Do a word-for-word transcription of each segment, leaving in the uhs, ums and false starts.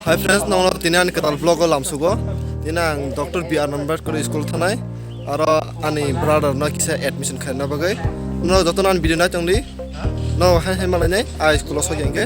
Hi friends, nongno tini ani kwtal vlog o lamsugo. Tini ang Doctor B R Ambedkar school thanai, aro ani brother no kisa admission khaina bagwi. Nongno jotono ani video nai tongdi. No hai hai malai nai, a school o sogya hwnkhe.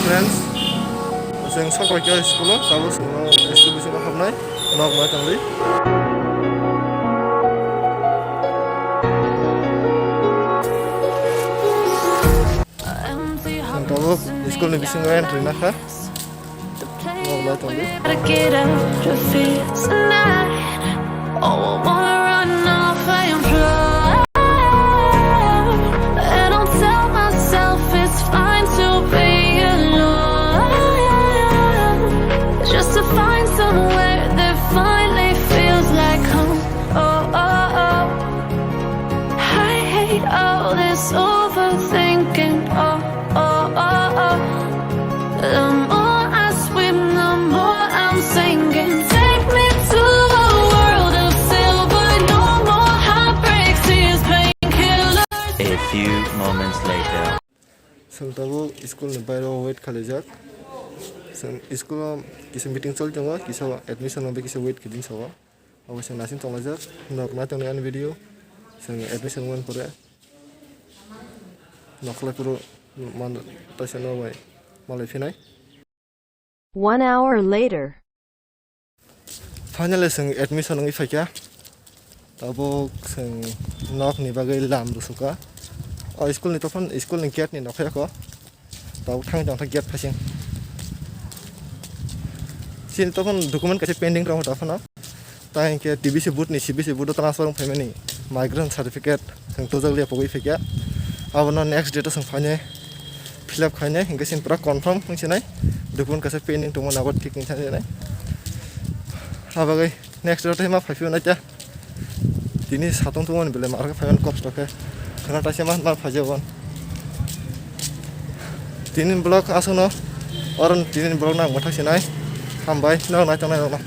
Friends, chwng sok bai khe school o, tabuk chwng school bisingo habnai, nok nai tongdi. Ang tabuk school ni bisingo entry nakha. Nok nai tongdi. Gotta get out your fears tonight. Oh, I wanna run off and fly. And I'll tell myself it's fine to be alone. Just to find somewhere that finally feels like home. Oh, oh, oh. I hate all this overthinking. Oh, oh, oh, oh. The more I swim, the more I'm sinking. Take me to Chwng tabuk school ni bairo wait khalaijak. Chwng school o kisa meeting choli tongo, kisa admission rokni kisa wait khaidi sao. Abo chwng naising tonglaijak. Nok nai tongnai ani video. Chwng admission wng pore. Nokhorlai phuru man taisa no bai malai phinai. One hour later. Finally, chwng admission wngwi phaikha. Tabuk chwng nokni bagwi lam rwsukha. O school ni tokphano, school ni gate ni nokha yakho. Tabuk thangwi tongkha gate phasing. Chini tokphano document kaisa pending tongo tokphano. Ta hinkhe T B C board ni C B C board o transfer wng phaimani migration certificate chwng tujak liya pogwi phaikha. Abono next date o chwng phainai fill up khainai, hinkhe chini pura confirm wng sinai. Document kaisa pending tongmani abo thik wng sinai. Abagwi next date o ma phaiphio naikha. Tini satung tungmani belai ma khe phaiman kok stok khe. Khwna taisa ma, ma phaijago. Tini vlog aswkno, oro tini vlog nang mwthak sinai. Hambai, nang nai tongnai rokno.